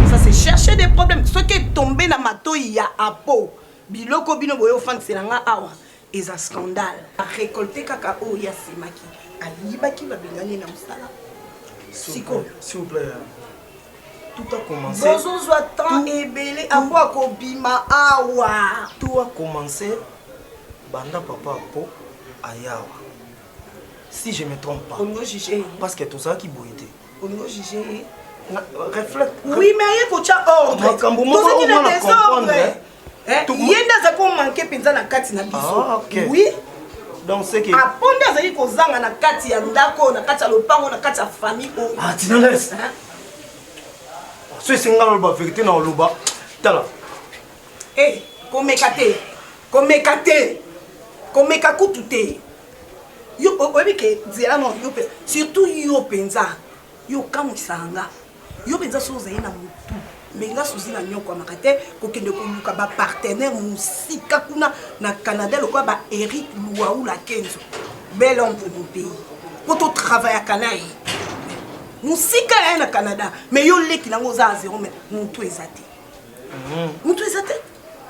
Ça c'est chercher des problèmes. Ce qui est tombé na matoi ya apo. Biloko bino boyo ofandisela nga awa eza scandale. Récolter kaka oyo ya semaki. Ayibaki babengani na mosala. Sikoyo. S'il vous plaît, tout a commencé. Bozozwa temps ebele apo akobima awa. Tout a commencé banda papa apo ayawa. Si je me trompe pas. Olingo juge. Parce que tozalaki boye te. Olingo juge. Reflète. Oui, mais aye kotya ordre. Makambo moko Tozalaki na oyo na comprendre, désordre. eh. Eh, ye nde azalaki komanke mpenza na kati na biso. Ah, ok. Oui. Donc c'est que apo nde azalaki kozanga na kati ya ndako na kati ya lopango na kati ya famille oyo. Ah, Tinales. So esenga naloba vérité na oloba. Tala. Eh, komeka te komeka te komeka kutu te yo oyebi ke nzela no yo mpe surtout yo mpenza yo okamwisaka nga yo mpenza so ozali na motu me nga suzi na nyokwamaka te kokende koluka bapartenaire mosika kuna na canada lokola ba eric luaula kenzo bel homme pour mon pays mpo totravaillaka na ye mosika ya ye na canada mais yo leki nango oza a zero mais motu eza te motu eza te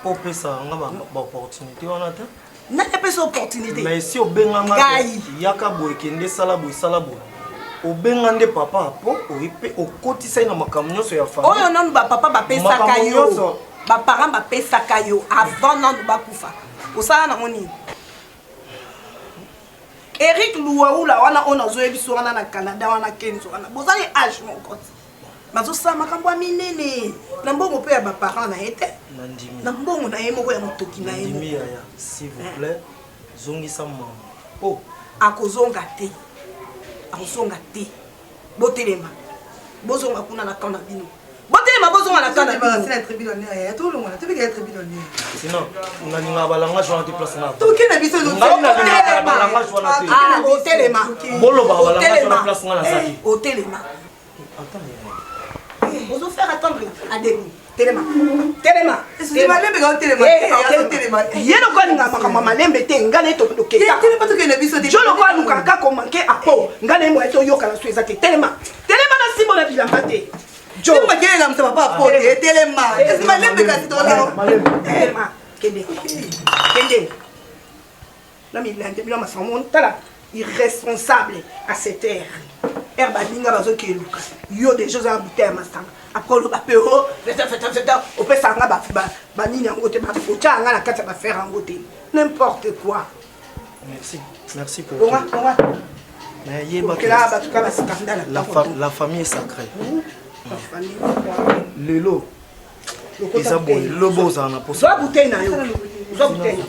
Po opesa nga ba opportunité wana te. Nani apesa opportunité? Mais si obenga nga Ngai. yaka boye kende sala boye sala boye. Obenga nde papa po oyepe okotisa ye na makambo nyonso ya famille. oyo nanu bapapa bapesaka Makambo yo nyonso. baparent bapesaka yo avant nanu bakufa osala nango nini eric luwaula wana oyo nazoyebiso wana na canada wana kenzo wana bozali age moko te bazosala makambo ya minene na mbongo mpe ya baparent na ye te Nandimi. na mbongo na ye moko ya motoki na ye Nandimi moko yaya, s'il vous plaît, zongisa mama. Oh, akozonga te akozonga te botelema bozonga kuna na camp na bino botelema bozonga na camp na bino sinon nalingaka balangage wana te place nga. Toke na biso Ngai nalingaka balangage wana te. Ah, otelema Bolobaka balangage wana Otelema. place nga nazali. Eh, otelema ozo faire attendre adeni telema telema Suzi, malembe ka otelema. Eh, Eh, otelema. otelema. ye lokola alingaka makambo ya malembe te ngai naye tokekjo lokola alukaka kaka komanke apo ngai naye moye toyokana so eza te telema telema na nsima na bilamba te makelela papa apo te telema esi malembe kasi telema kende kende na milande bino masango tala irresponsable à cette heure heure baninga bazokeluka yo deja oza na bouteille ya masanga après oloba mpe o opesaka nga banini yango te otya yanga na kati ya bafere yango te n'importe quoi Merci. Merci pour bonga tout. bonga Mais yeba okela bato ka bascandale la, fa la famille est sacrée. Lelo eza boye lobo ozala na posa. zwa bouteille na yo zwa bouteille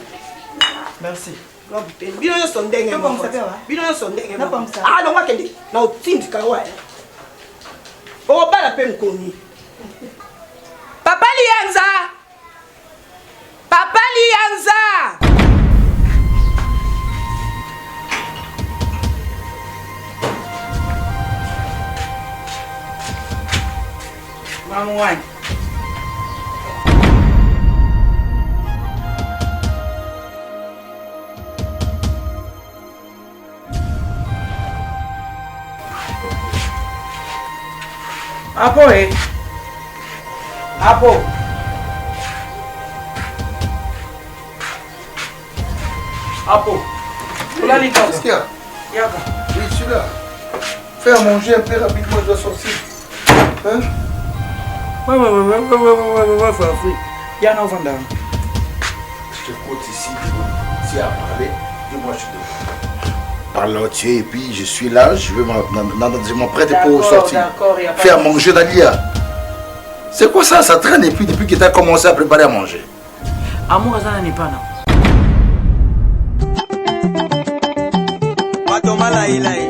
Merci. Zwa bouteille bino nyonso ndenge moko. Bino nyonso ndenge moko. Ah, longwa kende na otindika wa okobala mpe mokoni papa liyanza papa liyanza Mama wanyi. Apo eh. Apo. Apo. Olali Qu'est-ce qu'il y a Yaka. Oui. suis là. Fais à manger un peu rapidement, je dois sortir. Hein? Ouais, ouais, ouais, ouais, ouais, ouais, ouais, ouais, ouais, ouais, Yana ovanda. Je t'écoute ici, tu as parlé, dis-moi je te Parle là tu es et puis je suis là, je vais je m'apprête pour sortir. Faire manger Dalia. C'est quoi ça Ça traîne et puis depuis que tu as commencé à préparer à manger. Amour aza nani pana? Bato malailai.